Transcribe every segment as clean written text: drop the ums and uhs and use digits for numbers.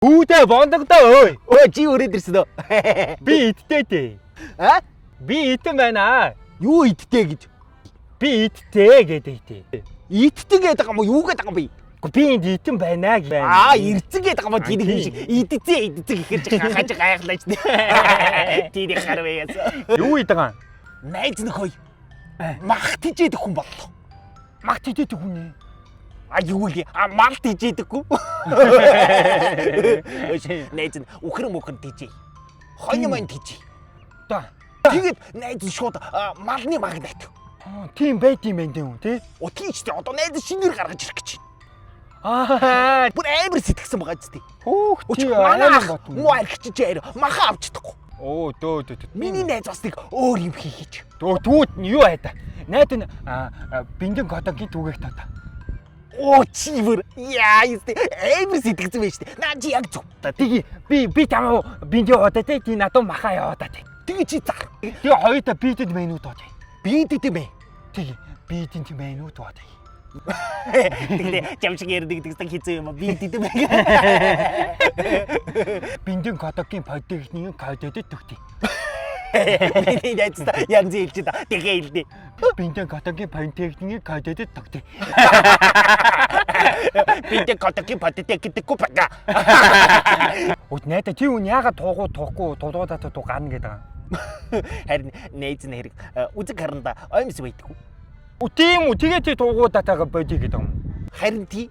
Үүдээ бондогдоо ой. Өө чи өрөөд ирсэн үү? Би идтэй дээ. А? Би идэн байна. Юу идтэй гэж? Би идтэй гэдэг дээ. Идтэй гэдэг юм уу? Юу гэдэг юм бэ? Гэхдээ би энд идэн байна гэж. Аа, ирцэн гэдэг юм уу? Тэнийг Тийм. юм шиг идцэн идцэн гэхэр чи хахаж гайхлаач. Тэнийг харвэ яасан. Юу идэган? Найз нөхөй. Мах тижээдэг хүн боллоо. Мах тижээдэг хүн ээ. А юу гэлээ? А мал тижээдэггүй. Өш найз нь үхэр мөхөр тижээ. Хонь мань тижээ. Одоо. Тэгээд найз нь шууд а, малны магнат. Аа, Тийм байд юм байна дээ тий. О тийм ч дээ. Одоо найз нь шинээр гаргаж ирэх гэж байна. Аа. Бүр амар сэтгсэн байгаа ч дээ. Хөөх Өч тий манай амар ах ботно. муу архич чи арай маха авч чадахгүй. Оо дөө дөө дөө. Миний найз бас нэг өөр юм хийхийч. Дөө түүд нь юу айда. Найд нь биндэн кодогийн түгээх тата. Оо чи бүр яа юустэй амар сэтгсэн байж тээ. Наа чи яг зөв. Тгий би тамаа биндээ удаа тий тий надад маха яваа та тий. Тэгээ чи зар. Тэгээ хоёута бидэд мэнүүд оо тий. Би дэт юм бэ. Тгий бидэн тийм мэнүүд оо тий. Тэгтээ жам шиг ярддаг гэсэн хэзээ юм а би дэт юм бэ. Биндэн кодогийн политехникийн кодод төгтий. Миний найз та янз хэлж та. Тэгээ хэлдэ. Биндэн кодогийн политехникийн кодод төгтий. Би дэ кодогийн подтэй гэдэггүй бага. Өөт найдаа тий үн яагаад туугуу туухгүй туудуудаа туу гарна гэдэг юм. Харин найз нь хэрэг үзэг харанда оймс байдаггүй. Ү тийм үү тэгээ тий туугуудаатайгаа боди гэдэг юм. Харин тий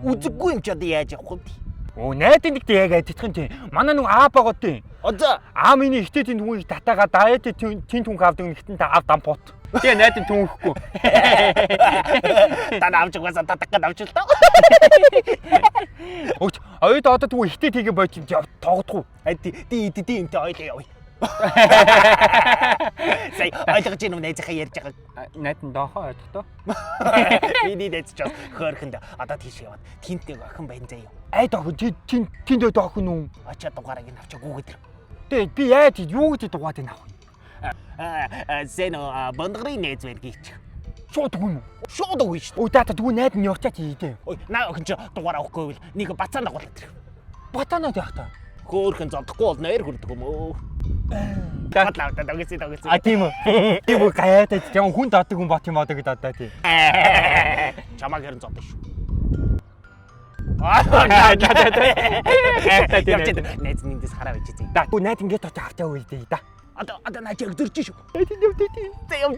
үзэггүй юм чи одоо яаж явах вэ? Өө найдын нэгт яг адилхан тий. Манай нэг аа байгаа тий. Одоо Аа миний ихтэй тийм түнхийг татаагаа даяа тий тийм түнх авдаг нэгтэн та ав дампуут. Тэгээ найдын түнхэхгүй. та авч угаасаа татах гээд авч л таа. Өөч оюут одоо түн ихтэй тийгээ болж тоогдохгүй. Ай тий тий тий энтэй ойлоо явъя. Сая ойлгож ийн юм найзынхаа ярьж байгаа. Найд нь доохоо ойлгохдоо. Миний найз ч бас хөөрхөнд одоо тийш яваад тинтэй охин байна заяа. Ай доохоо тий тин тэнд доохоо нү. Очоо дугаарыг нь авчаа гүгэд ир. Тэгээ би яаж юу гэж дугаад байна авах юм. Аа сэн бондгорын найз байна гийч. Шууд үгүй юм уу? Шууд үгүй шүү. Өө даа тэгвэл найд нь явчаа тий дээ. Ой наа охин чи дугаар авахгүй бол нэг бацаан дагуулад ирэх. Батанаад явах та. Хөөрхөн зодохгүй бол нойр хүрдэг юм өө. Татлаа дагсан дагсан. А тийм үү. Тийм үү гайхаад тийм хүн даддаг хүн бот юм одоо гэдэг одоо тий. Чамааг хэрэн зодно шүү. Гайхаад Явж найз нэндээс хараа байж зэ. Да. Найд ингээд очиж авчаа үе дээ да. Одоо одоо наа чи яг зөрж шүү. Тийм тийм тийм. За явж.